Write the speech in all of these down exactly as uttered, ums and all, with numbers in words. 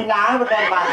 Lah, bener, Pak.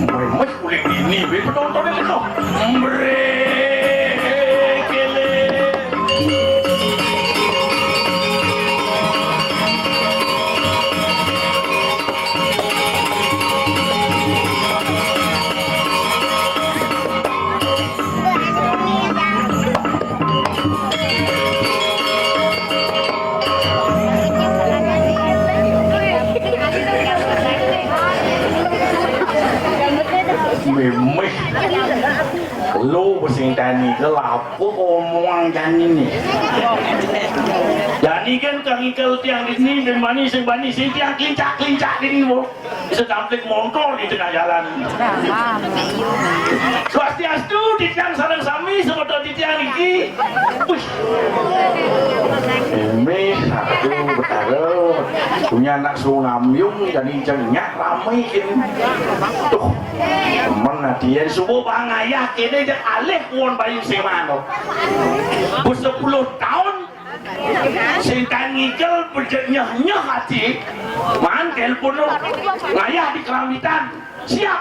Memes kulit ini, weh, penontonnya kena. Mbre, kele. Memeh. Lo sing tani ke lapo omongan jani ni. Jani kan kang ikel tiang di sini, ben bani sing bani sing tiang klincak-klincak di sini, bo. Bisa tamplik montor di tengah jalan. Swastiastu, titiang sareng sami, semeton titiang niki. Wih. Ini satu Betara punya anak sunamyung, jadi cengak ramai kini. Tuh, temen hati ya, subuh bang ayah kini, jek alih kuon bayu semano. Bu sepuluh tahun, sing tan ngikel bejek nyeh-nyeh ati, man telepon lo, ngayah di Kerambitan, siap.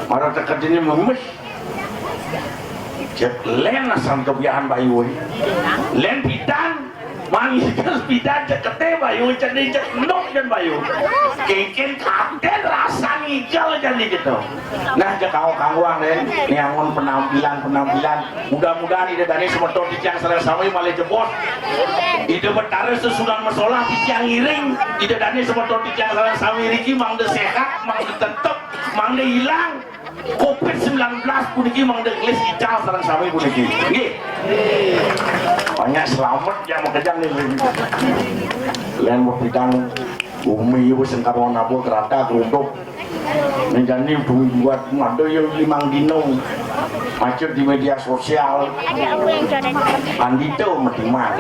Marang teket ini memes. Cek len asam kebiahan bayu, eh. Len pidan, man ngikel pidan cek kete bayu, cek ni cek endok dan bayu. Kengken kaden rasa ngikel jadi gitu. Nah, jek kau kawang, Ren, nyangon penampilan-penampilan. Mudah-mudahan ida dane semeton titiang sareng sami malih jebos. Ida Betara sesudah masolah titiang ngiring. Ida dane semeton titiang sareng sami riki mangda sehat, mangda tetep, mangda ilang covid sembilan belas puniki, mangda gelis ical sareng sami puniki. Nggih. Banyak selamat ya makejang nih. Len bepidang bumi wis engkar wong nabur kerata geruduk. Ning jani buat madu ya limang dino. Macet di media sosial. Pandito metiman.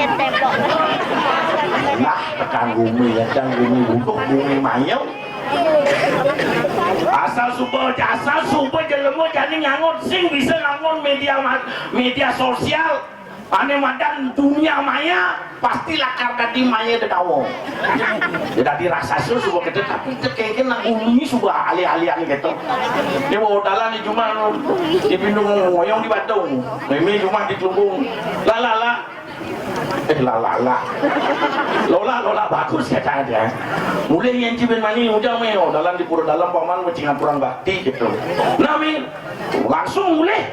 Nah, tekan bumi ya, kan bumi butuh bumi mayau. Asal suba, asal suba jelema jani ngangon sing bisa ngangon media ma-, media sosial. Ane madan dunia maya pasti lakar dadi maya dedawa. Ya dadi raksasa suba kita, tapi tekengken nang bumi suba alih-alihan gitu. Ini bawa dalan di jumah di Bindung, ngoyong di Badung, mimi jumah di Klumbung. Lah lah lah. Eh, lalala. Lola, lola bagus kata dia. Mulai yang cibin mani ujang meh, oh, dalam di pura dalam paman mesti ngaturang bakti gitu. Nami langsung mulai.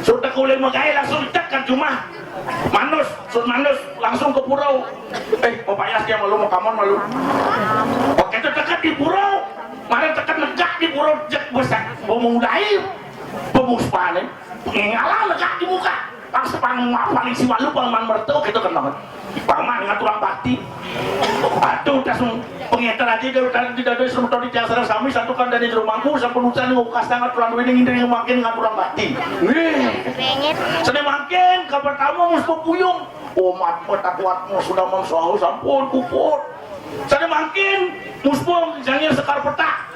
Sudah kulit megai langsung cek ke rumah. Manus, sun manus langsung ke pura. Eh, mau payas dia malu, mau kaman malu. Oke, itu dekat di pura. Mari dekat negak di pura, cek besar. Mau mulai pemuspane. Pengalang negak di muka. Pas pang paling si malu pang man mertu gitu kan, Bang. Paman ngaturang bakti. Aduh, tas pengeter aja dia udah tidak ada semeton di tiang sareng sami satu kan dari rumahku sampun urusan ngukas tangan tuan wini ngindring makin ngaturang bakti. Wih. Sene makin kabar tamu mus puyung. Umat petak kuat mus sudah mangsahu sampun kuput. Sene makin mus pun jangir sekar petak.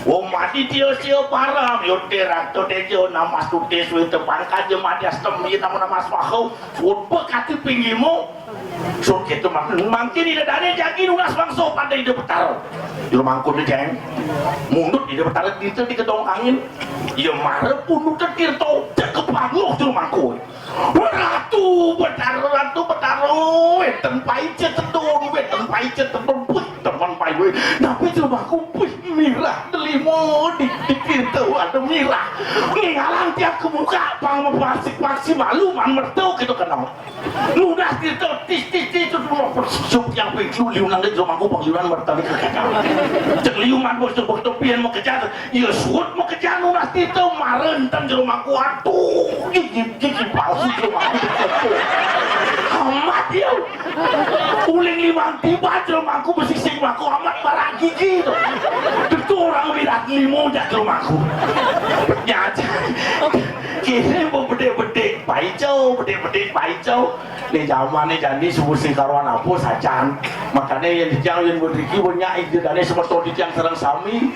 Om Aditya Sia Param, Yote Rakto Tejo, Namas Tute Suwita Pangkaja Madya Stem, Yita Namas Wahau, Utpa Kati Pinggimu, Sut Ketu Mangkin, Mangkin Ida Dane Jagi Nunas Bangso Pada Ida Betara. Juru mangkun ni jeng, mundut Ida Betara Dinta di Kedong Angin, Iya Mara Pundut Tirto, Cekep Agung Juru Mangkun. Ratu Betara, Ratu Betara, weten paica tedun, weten paica tedun, wih, teman pai wih. Tapi jelemaku, wih, mirah, delima, di, di pintu ada mirah. Ngingalang tiap ke muka, pang mepasik-pasik malu, man mertu gitu kena. Nunas gitu, tis, tis, tis, terus mau persuk yang wih, lu liunan deh, jelemaku, pang liunan mertu di kekekang. Cek liuman, bos, tuh, bos, tuh, pian mau kejar, Iya suut makejan nunas tito maren ten jero mangku. Aduh, gigi, gigi palsu jero mangku. Amat ya. Uling limang tiba jero mangku besi sing mangku amat marah gigi to. Tentu orang wirat limo jak jero mangku. Nyaca. Kene mau bedek-bedek paico, bedek-bedek paico. Nih zaman nih jani semua sing karuan apa sajan. Makanya yang dijang yang beriki banyak ide dane semeton dijang sareng sami.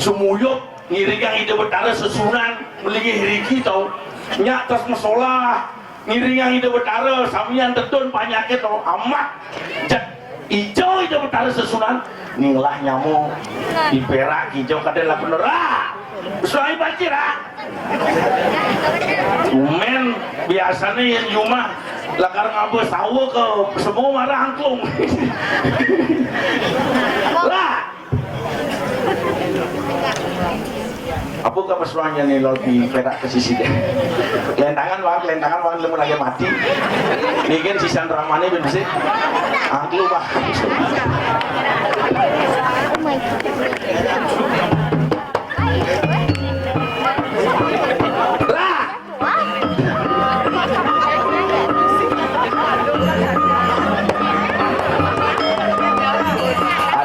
Sumuyup ngiringang Ida Betara sesunan melingih riki tau. Nyak tas mesolah ngiringang Ida Betara samian tetun panyakit tau. Amat. Cek ijo Ida Betara sesunan ngilah nyamu diperak ijo kadang lah bener. Ah! Suai bacir, ah! Umen biasanya yang jumah lakar ngabes sawo ke semua marah angklung. Lah, apa ka pesuannya nih lo di perak ke sisi deh? Lentangan bang, lentangan bang, lemu lagi mati. Ini kan sisan ramane ben sih. Angklung bang. Lah.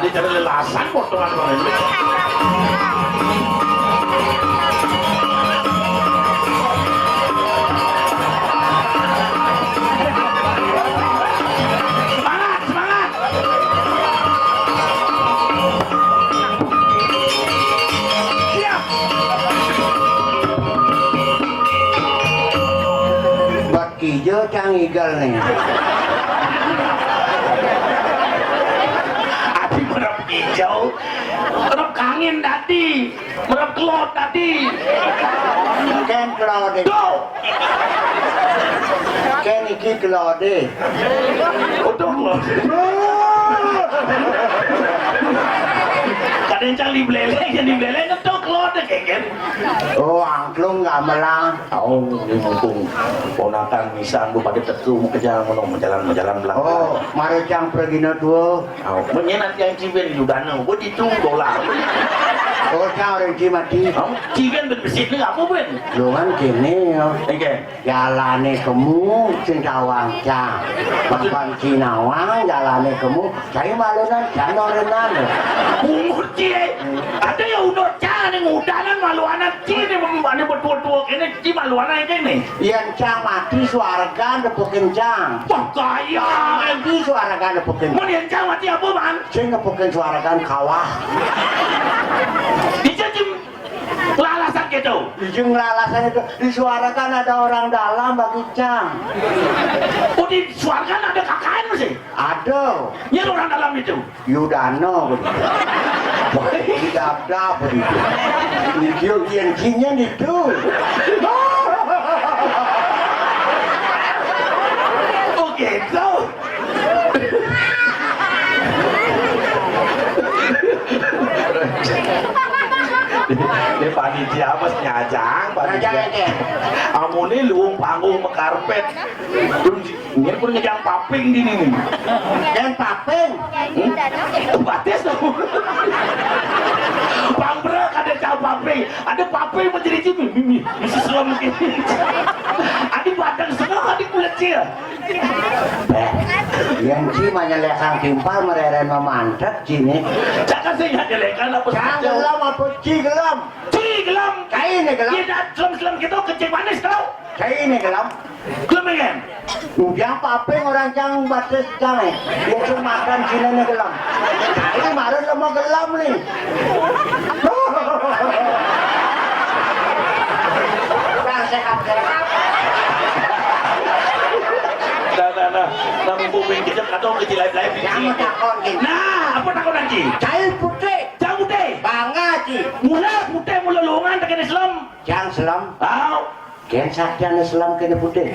Ada cara lelasan potongan orang ini. Semangat, semangat. Siap. Buat kijo cang igal nih. Adi merep hijau, merep kangin tadi, merep kelot tadi. Ken kelode. Tuh. Ken iki kelode. Utuh kelot. Kadang cang dibeleleng, yang dibeleleng itu kelot deh, kayak kan. Oh, angklung gamelan. Oh, ini mumpung ponakan misan bu pada tetu mau kerja ngono mau jalan mau jalan belakang. Oh, mari cang pergi no tuh. Oh, punya nanti yang ciben yudana, bu ditung dolar. Oh, cang orang cimati. Oh, ciben berbesit ni apa ben? Lu kan kene ya. Oke. Jalane kemu sing tawang cang. Maksud Bang Cinawang jalane kemu, cai malunan cang dorenan. Umur cie. Ada ya udah cang ning udanan maluanan cie nih ane betul-betul kene cie maluanan kene. Yen cang mati swarga nepukin cang. Wah kaya. Mati swarga nepukin. Mun yen cang mati apa man? Sing nepukin swarga kawah. Bisa cim Lalasan gitu. Ijing lalasan itu disuarakan ada orang dalam bagi cang. Oh di suarakan ada K K N masih? Ada. Yang orang dalam itu. Yudano begitu. Didabdab begitu. Ijing yang jinnya itu. Oh gitu. Dia mas nyajang, Pak. Nyajang aja. Amune luung panggung mekarpet. Terus ini pun nyajang paping gini nih. Dan paping. Hmm? Batis tuh. Pangbrek ada cau paping. Ada paping menjadi cipi. Mimi, misi selem gini. Ada badan setengah, ada kulit cia. Beh, yang ci manyelekang timpal mereren memantet ci nih. Cakap sih nggak nyelekan apa? Cang gelem apa ci gelem? Ci gelem. Kayak ini gelem. Iya, dah, gelem-gelem gitu, kencing manis tau. Kayak ini gelem. Gelem ya? Ujang paping orang cang batis cang eh. Dia cuma makan cina ini gelem. Nah, ini marah lo mau gelem nih. Kurang sehat-sehat. Nah, nah, nah. Nah, mumpung main kejam, atau kecil lain-lain, Ci. Yang mau takon, Ci. Nah, apa takon, Ci? Cai putih. Cai putih. Bangga, Ci. Mula putih, mula longan, tak kena selem. Yang selem. Au. Ken saktian selem kena putih.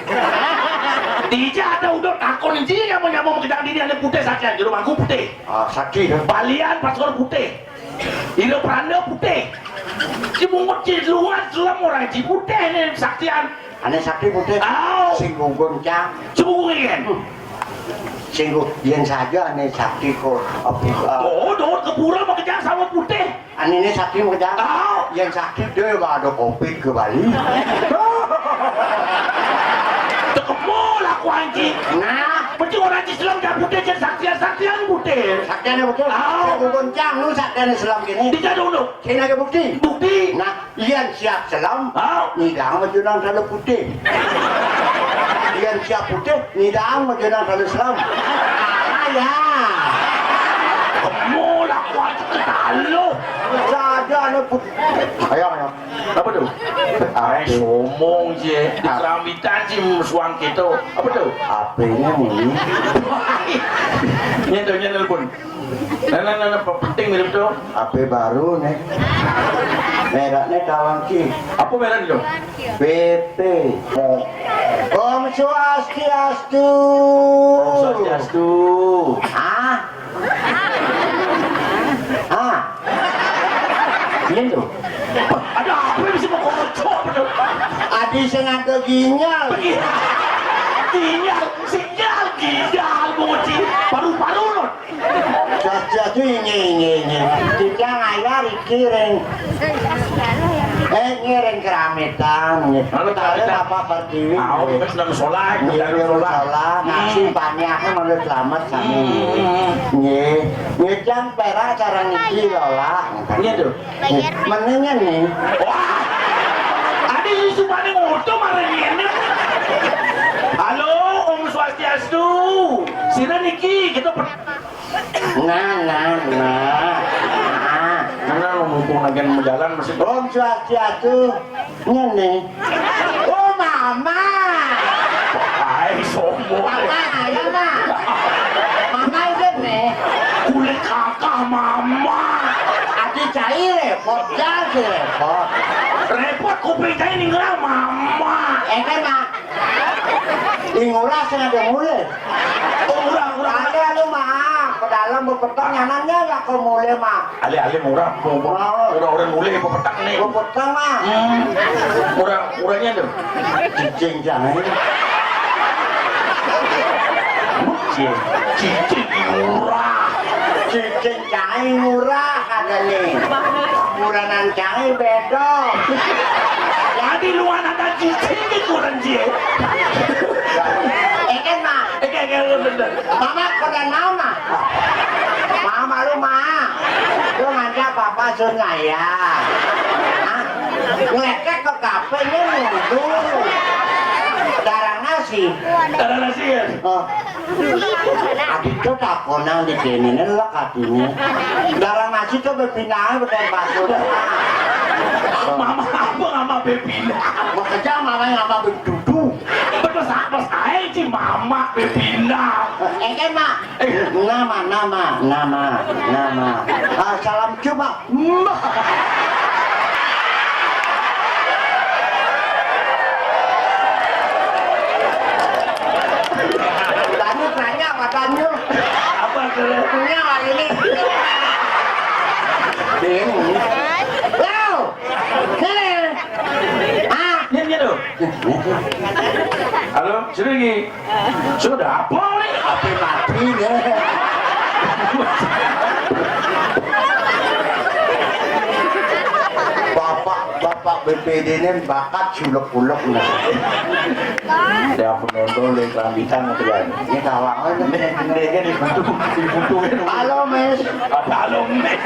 Dija ada udah takon, Ci, yang mau nyamuk kejang dini ada putih saktian, jero mangku putih. Ah, sakti. Balian paskor putih. Ira pranda putih. Ci mungut ci luar selem orang ci putih nih saktian. Ane sakti putih. Au. Sing gugun cang. Ci gugun kan? Hmm. Sing gu-, yen saja ane sakti kok. Apa, ah. Oh, dot ke pura mau kejang sama putih. Ane ini sakti mau kejang. Au. Yen sakti dia gak ada covid ke Bali. Tekemu lah ku anjing. Nah. Mesti orang ci selem dah putih, jadi saktian, saktian putih. Saktian putih. Au. Sing gugun cang, nu saktian selem gini. Tidak dulu. Sini ada bukti. Bukti. Nah, yen siap selem, au, nyidang majunan kalau putih. Yen siap putih, nyidang majunan kalau selem. Ah, ya. Kamu lah kuat ketalu. Saja anu putih. Ayo, ayo. Apa tuh? Ay, somong je. Di kerambitan si suang kita. Apa tuh? H P-nya muni. Nyentuh, nyentuh pun. Nah, nah, nah, nah, penting mirip tuh. H P baru nih. Mereknya kawan ki. Apa merek itu? B P. Om Swastiastu. Om Swastiastu. Ah. Ah. Iya tuh. Ada apa yang bisa mau kocok betul? Adi sing ada ginyal. Ginyal, sinyal, ginyal, bocil. Paru-paru loh. Caca tuh ini, ini, ini. Kita ngayar iki ring. Eh, ngiring keramitan, nggih. Lalu keramitan. Apa pertiwi? Ah, nggih. Wis nang sholat, nggih, nang sholat. Sholat, ngaji, hmm, banyak, malah selamat sami. Hmm. Nggih. Nggih, jang perak cara niki lho, Lah. Iya tuh. Mendingan nih. Wah. Adi supane ngoto marang ngene. Halo, Om Swastiastu. Sira niki kita per- Nah, nah, nah. Nah. Karena mumpung lagi jalan masih Om Swastiastu. Ngene. Oh, Mama. Hai, sombong. Mama, ayo, Ma. Mama itu nih. Kulit kakak Mama. Adi cair repot, jal si repot. Repot kuping saya nih ngerang Mama. Eh, kan, Ma. Ing ora sing ada mulih. Oh, ora, ora. Ada lu mah, ke dalam bepetang nyanannya ya ke mulih mah. Ale-ale murah, murah, murah mulih bepetang nih. Bepetang mah. Hmm. Murah, murahnya tuh. Cicing jangan. Cicing, cicing murah. Cicing cai murah katanya. Muranan cai beda. Jadi lu anak cicing di kurang cie. Eh, kan, Mak. Eh, kan, kan, bener. Mama kena nama. Mama lu, Mak. Lu ngajak Papa Sun ngaya. Hah? Ngelekek ke kafe ini mundur. Darah nasi. Darah nasi ya? Oh. Adi to takonan di kene ne lek atine. Dalam aji to bepindahe beten pasur. Mama apa mama bepindah? Makanya mama ngapa bedudu? Betul apa saya ci mama bepindah? Eh, kan, Mak. Eh. Nama, nama, nama, nama. Ah, salam coba. Tanya, tanya, apa tanya? Apa tuh? Punya hari ini. Bingung. Wow. Sini, Halo, sini lagi. Sudah apa nih? Apa mati deh. Bapak, bapak B P D ini bakat sulek-ulek nih. Ya, penonton dari Kerambitan gitu kan. Ini kawangan nih. Ini kan dibutuh, dibutuh. Halo, Miss. Ada halo, Miss.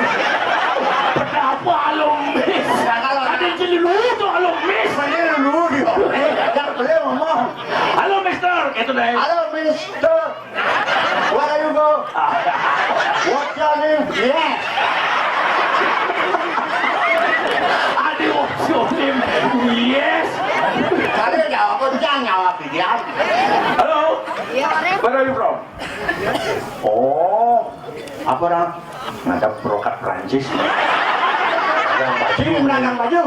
Kenapa halo, Miss? Ada yang dulu tuh halo, Miss. Mana dulu dia? Yang beliau ngomong. Halo, Mister. Gitu deh. Halo, Mister. Where are you go? What's your name? Yes. Adi, what's your name? Yes. Kali jawab, jangan jawab dia. Halo. Where are you from? Oh, apa orang? Ngadap brokat Prancis. Yang baju, yang baju.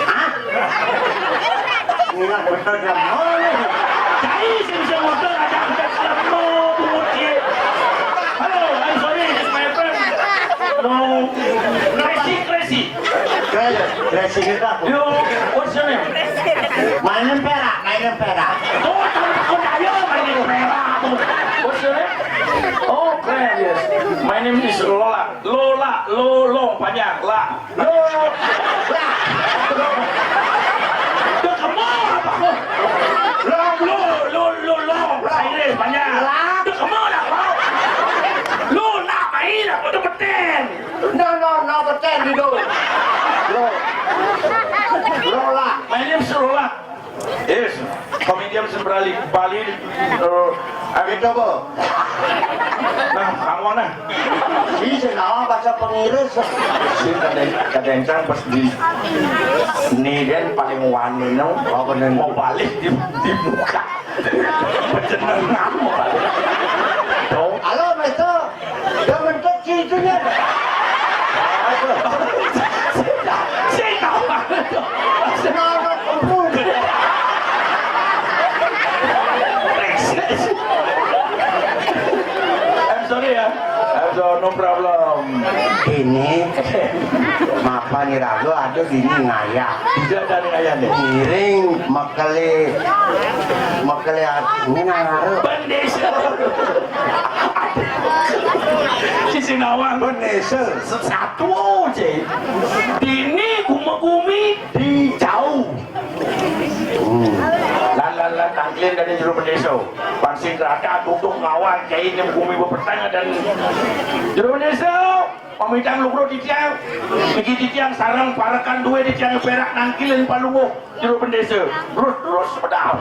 Hah? Ini nggak betul, dia mau nih. Cai sing bisa motor, ada, ada, ada mau bungut dia. Halo, I'm sorry, it's my friend. No, crazy, crazy. Crazy, crazy kita. You, what's your name? Mainin perak, mainin perak. Oh, takut ayo mainin perak. What's your name? Oh, Clem, yes. My name is Lola. Lola, Lolo, panjang, La. Lo, La. Lo, lo, lo, lo, lo. Inggris, panjang. La. Lo, La, main, aku tuh beten. No, no, no, beten, gitu. Lo. Lola. My name is Lola. Yes, comedian Bali, Bali, eh, Ayo coba. Nah, kamu nah. Si senawa bahasa pengiris. Si kadang, kadang pas di ini kan paling wani no. Apa nih? Mau balik di, di muka. Bejenengan mau balik. Tuh. Halo, Mister. Dia bentuk si itunya. Aduh. Sing tahu. Semangat empun. I'm sorry ya. I'm sorry, no problem. Ini mapan iraga ada dini ngayah. Bisa dari ngayah nih. Ngiring makele makele ini ngarep. Bendesa. Sisi nawang. Bendesa. Satu aja. Dini gumegumi di jauh. Hmm. Lan, lan, lan, tangkilin dari jero bendesa. Pansing rata tutung ngawal kiai nyem gumi bepeteng dan jero bendesa. Pamitang lukro titiang. Niki titiang sareng parekan duwe titiang perak nangkilin palungguh jero bendesa. Terus, terus pedal.